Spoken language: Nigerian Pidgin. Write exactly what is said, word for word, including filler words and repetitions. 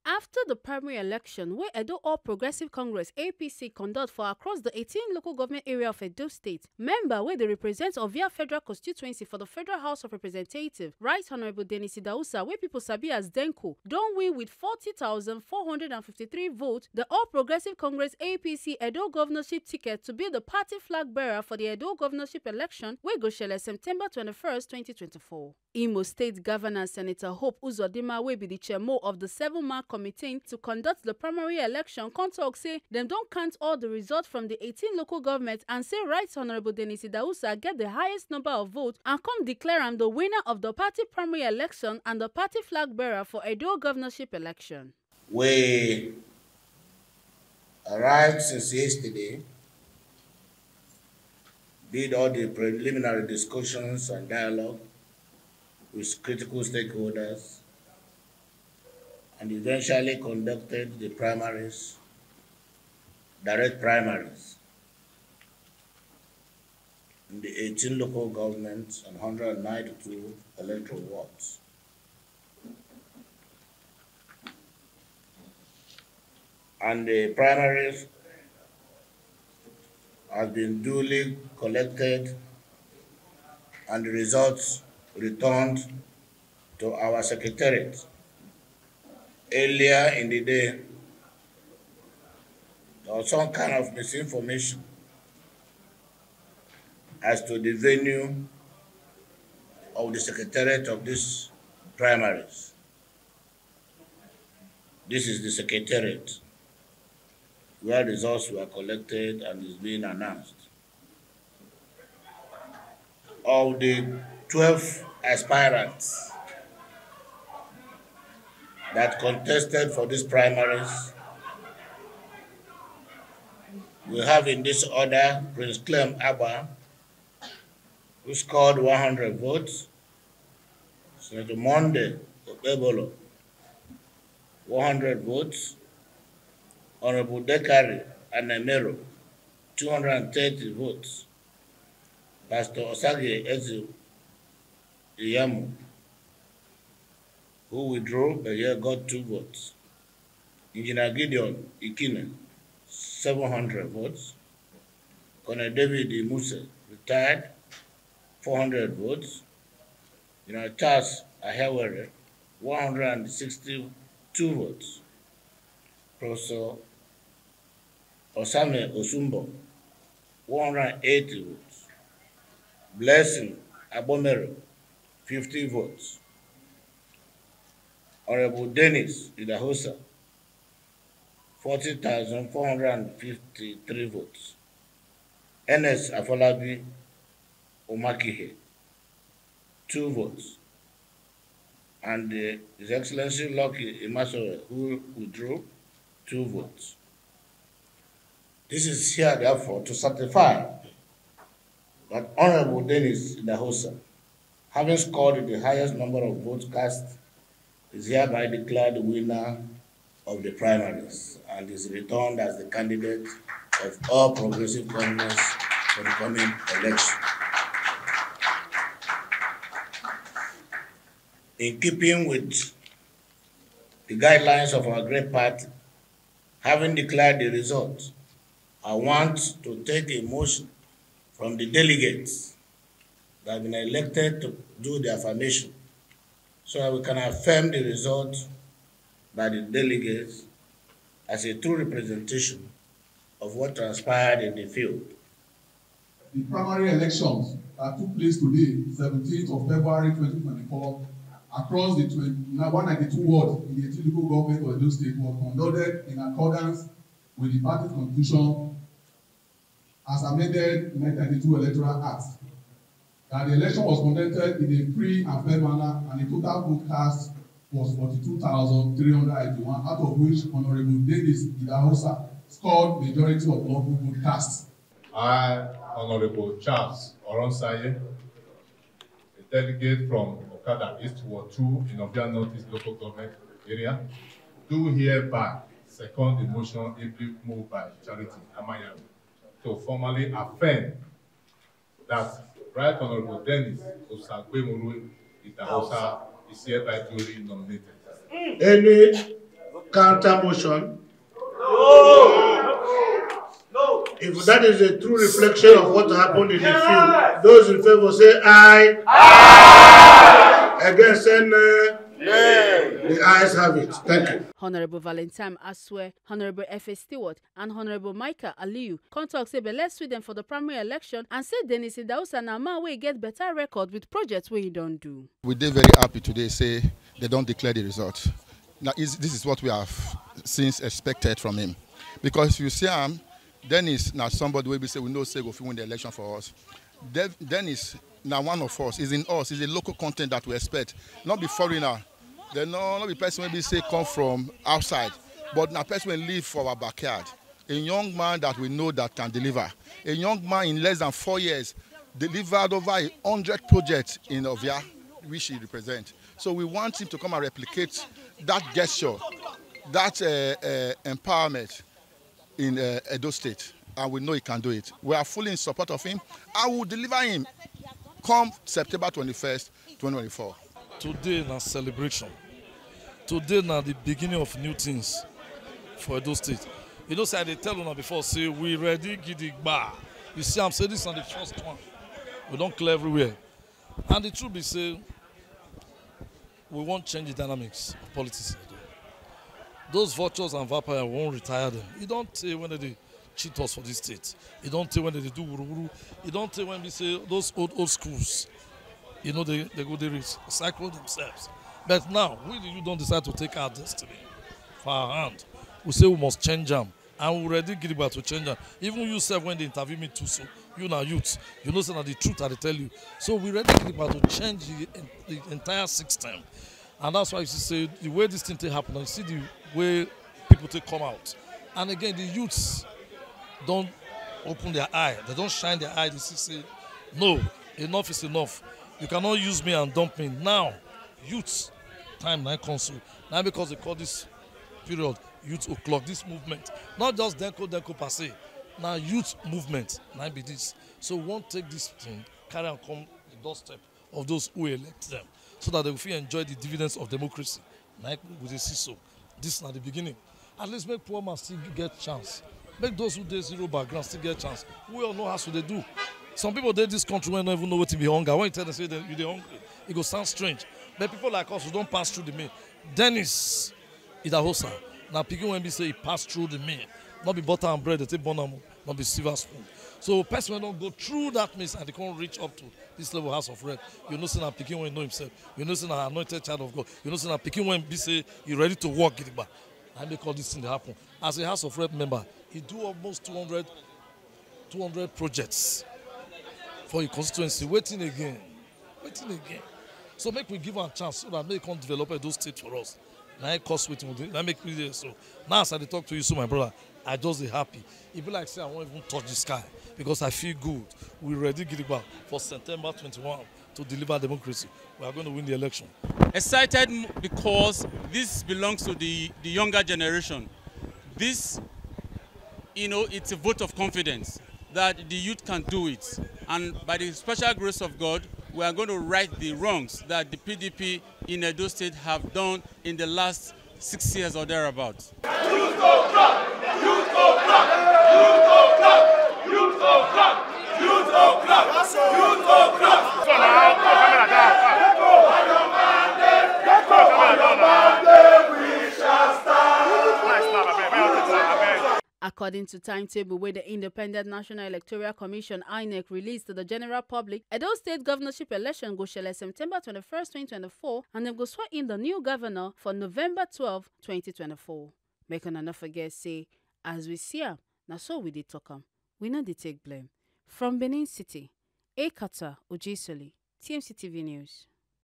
After the primary election wey Edo All Progressive Congress, A P C, conduct for across the eighteen local government area of Edo State, member wey dey represent Ovia Federal Constituency for the Federal House of Representatives, Right Honorable Dennis Idahosa, wey people sabi as Denko, don win with forty thousand four hundred and fifty-three votes the All Progressive Congress, A P C, Edo governorship ticket to be the party flag bearer for the Edo governorship election wey go shele September twenty-first, twenty twenty-four. Imo State Governor Senator Hope Uzodinma, wey be the chairmo of the seven-man committee to conduct the primary election, come talk say dem don count all the results from the eighteen local government and say Right Honorable Dennis Idahosa get the highest number of votes and come declare am the winner of the party primary election and the party flag bearer for Edo governorship election. We arrived since yesterday, did all the preliminary discussions and dialogue with critical stakeholders, and eventually conducted the primaries, direct primaries, in the eighteen local governments and one hundred ninety-two electoral wards. And the primaries have been duly collected and the results returned to our secretariat. Earlier in the day, there was some kind of misinformation as to the venue of the secretariat of these primaries. This is the secretariat where results were collected and is being announced. Of the twelve aspirants that contested for these primaries, we have in this order Prince Clem Abba, who scored one hundred votes, Senator Monday Okpebholo, one hundred votes, Honorable Dekari Anemero, two hundred thirty votes, Pastor Osagie Eze Iyamu, who withdrew but yet got two votes, Engineer Gideon Ikine, seven hundred votes, Colonel David Imuse, retired, four hundred votes, General Charles Ahewere, one hundred sixty-two votes, Professor Osame Osumbo, one hundred eighty votes, Blessing Abomere, fifty votes, Honorable Dennis Idahosa, forty thousand four hundred fifty-three votes, Ernest Afolabi Omakihe, two votes, and uh, His Excellency Lucky Imasoe, who withdrew, two votes. This is here, therefore, to certify that Honorable Dennis Idahosa, having scored the highest number of votes cast, is hereby declared the winner of the primaries and is returned as the candidate of All Progressive Congress for the coming election. In keeping with the guidelines of our great party, having declared the result, I want to take a motion from the delegates that have been elected to do the affirmation, so that we can affirm the result by the delegates as a true representation of what transpired in the field. The primary elections that took place today, seventeenth of February twenty twenty-four, across the twenty, one ninety-two ward in the eighteen local government of Edo State, was conducted in accordance with the party constitution as amended, nineteen ninety-two Electoral Act. That the election was conducted in a free and fair manner, and the total vote cast was forty-two thousand three hundred eighty-one, out of which Honorable Dennis Idahosa scored majority of all votes cast. I, Honorable Charles Oronsaye, a delegate from Okada East Ward two in Ovia Northeast Local Government Area, do hereby second the motion ably moved by Charity Amayaro to formally affirm that Right Honorable Dennis Osagbemuru Idahosa is hereby duly nominated. Any Counter motion. If that is a true reflection of what happened in the field, those in favor say aye. Against say nay. The ayes have it. Thank you. Honorable Valentine Aswe, Honorable F A Stewart, and Honorable Michael Aliyu come talk say belle sweet dem for the primary election and say Dennis Idahosa na man wey get better record with projects wey he don do. We dey very happy today say they don declare the result. Now is this is what we have since expected from him, because if you see am, Dennis na somebody wey be say we know say go fit win the election for us. Dev- Dennis na one of us. He's in us. He's a local content that we expect. Not be foreigner. They no not be person wey be say come from outside, but na person wey live for our backyard. A young man that we know that can deliver. A young man in less than four years delivered over a hundred projects in Ovia, which he represents. So we want him to come and replicate that gesture, that uh, uh, empowerment in uh, Edo State, and we know he can do it. We are fully in support of him. I will deliver him come September twenty-first, twenty twenty-four. Today na celebration. Today na the beginning of new things for Edo State. You know, say I dey tell una before, say we ready gidigba. You see, I'm saying this on the first one. We don't clear everywhere. And the truth be say, we won't change the dynamics of politics. Those vultures and vampires won't retire them. You don't say when they cheat us for this state. You don't say when they do wuru wuru. You don't say when we say those old old schools. You know they, they go they recycle themselves. But now we the youth don't decide to take our destiny for our hand. We say we must change them. And we ready gidigba to change them. Even you sef when they interview me too so, you na youth, you know say na the truth I dey tell you. So we ready gidigba to change the, the entire system. And that's why you see say the way this thing take happen, you see the way people take come out. And again, the youths don't open their eye. They don't shine their eye. They see say, no, enough is enough. You cannot use me and dump me. Now, youths, time na come so. Now because they call this period youth o'clock, this movement, not just Denko Denko per se, na youth movement na be this. So we wan take this thing, carry am come the doorstep of those who elect them, so that they will fit enjoy the dividends of democracy. Na we dey see so. This na the beginning. At least make poor man still get chance. Make those who dey zero background still get chance. We all know how to dey do. Some people dey this country wey no even know wetin be hunger. When you tell them say you dey hungry, e go sound strange. But people like us, we don pass through the mill. Dennis Idahosa na pikin wey be say e pass through the mill. No be butter and bread dey take born am, no be silver spoon. So person wey don go through that mill and dey come reach up to this level, House of Rep, you know say na pikin wey know himself. You know say na anointed child of God. You know say na pikin wey be say e ready to work gidigba. Na make all this thing dey happen. As a House of Rep member, he do almost two hundred two hundred projects for your constituency. Wetin again? Wetin again? So make we give am chance so that make e come develop Edo State for us. Na e cause wetin we dey, na make we dey so. Now as I dey talk to you so, my brother, I just dey happy. E be like say I wan even touch the sky because I feel good. We ready gidigba for September twenty-one to deliver democracy. We are going to win the election. Excited because this belongs to the, the younger generation. This, you know, it's a vote of confidence that the youth can do it. And by the special grace of God, we are going to right the wrongs that the P D P in Edo State have done in the last six years or thereabouts. According to timetable wey the Independent National Electoral Commission, INEC, release to the general public, Edo State governorship election go shele September twenty-first, twenty twenty-four, and dem go swear in the new governor for November twelve, twenty twenty-four. Make una no forget say, as we see am, na so we dey talk am. We no dey take blame. From Benin City, Ekata Ojisoli, T M C T V News.